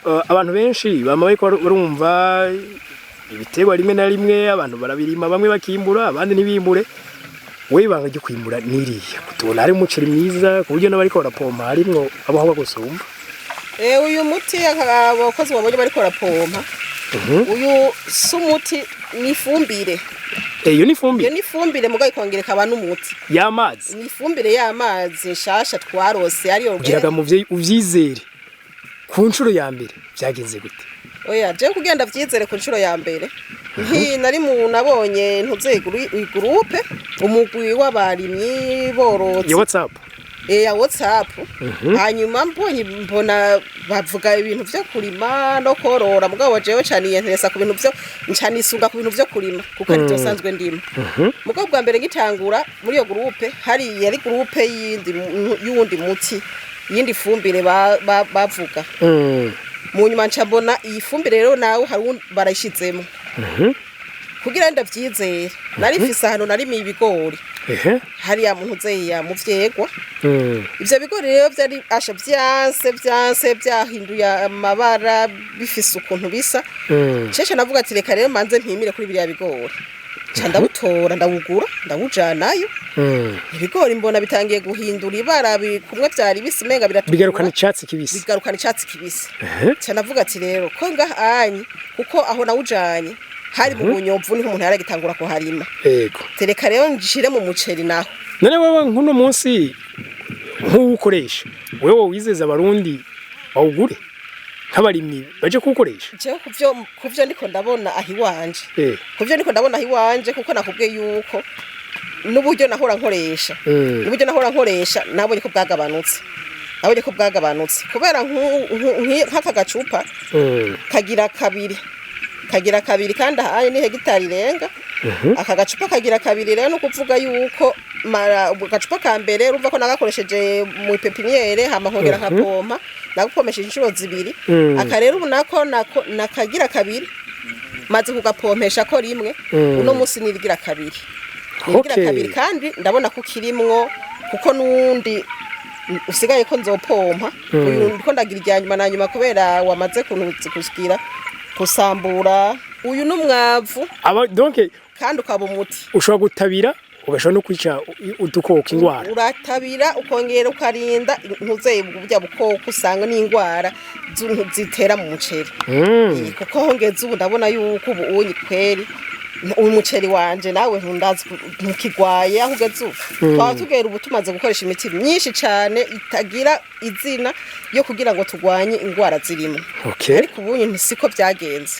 Abantu benshi bama bariko barumva ibiterwa rimwe na rimwe, abantu barabirima, bamwe bakimbura, abandi ntibimbure. Wewe ibanga ryo kwimbura niriya tubona hari umuceri mwiza, ku buryo n'abariko barapompa harimwo abaho gusumba. Uyu muti abakozi babonye bariko barapompa, uyu si umuti, ni ifumbire. Iyo ni Iyo ifumbire. Ni ifumbire, mugabo ikongera ikaba n'umuti. Y'amazi. Ni ifumbire y'amazi nshasha twarose, ariyo. Kugira muvyeyi uvyizere ku nshuro ya mbere, vyagenze gute? Oya, jewe kugenda vyizere ku nshuro ya mbere, nti nari mu nabonye ntuze groupe, umugwi w'abarimyi borozi. Iyo WhatsApp? Ya WhatsApp. Hanyuma mbonye, mbona bavuga ibintu vyo kurima no korora, mugabo jewe cane yiyenteresa ku bintu vyo ncanisunga ku bintu vyo kurima, kuko ari sanzwe ndimo. Mugabo bwa mbere ngitangura muri iyo groupe, hari yari groupe yindi y'uwundi muti, yindi fumbire bavuga. Mu nyuma nca mbona iyi fumbire rero, nawe hari uwundi barayishizemo. Kugira ndavyizere, nari mfise ahantu narimiye ibigori, hariya muntu uzeya mu vyegwa. Ivyo bigori rero vyari asha vyanse vyanse, vyahinduye amabara, bifise ukuntu bisa. Cece navuga ati: "Reka rero manze mpimire kuri biriya bigori." Ca ndawutora, ndawugura, ndawujanayo. Ibigori mbona bitangiye guhindura ibara, kumwe vyari bisa umenga biratukura. Bigarukana icatsi kibisi. Bigarukana icatsi kibisi. Ca navuga ati: "Rero ko ngaha anye," kuko aho nawujanye hari mu Bunyomvu, niho umuntu yaragitangura kuharima. Tereka rero nshire mu muceri naho. None wewe nk'uno munsi nk'uwukoresha, wewe wizeza Abarundi bawugure, nk'abarimyi baje kuwukoresha? Jewe kuvyo ndiko ndabona aho iwanje, kuvyo ndiko ndabona aho iwanje, kuko nakubwiye yuko n'uburyo nahora nkoresha, n'uburyo nahora nkoresha nabonye ko bwagabanutse, nabonye ko bwagabanutse kubera nk'aka gacupa kagira kabiri, kagira kabiri, kandi ahaye ni hegitari irenga. Aka gacupa kagira kabiri rero, ni ukuvuga yuko mara agacupa ka mbere, urumva ko nagakoresheje mu pépinière, hama nkongera nkapompa, nagapomesheje inshuro zibiri. Aka rero ubu nako nakagira kabiri, maze kugapompesha ko rimwe. Uno munsi nirigira kabiri, nirigira kabiri, kandi ndabona ko kirimwo, kuko n'uwundi usigaye ko nzopompa uyu, ndiko ndagira irya nyuma na nyuma, kubera wamaze kugira kusambura uyu n'umwavu. Aba donc Kandi ukaba umuti. Ushobora gutabira, ugashobora no kwica udukoko, ingwara. Uratabira, ukongera ukarinda ntuzeye burya bukoko usanga n'ingwara zitera mu muceri. Kuko aho ngeze ubu ndabona yuko ubu unyi kweri uyu muceri wanje nawe ntundazi ntukigwaye. Aho ugeze ubu, twaba tugera ubu tumaze gukoresha imiti myinshi cane itagira izina yo kugira ngo turwanye ingwara zirimo. Ariko ubu siko byagenze.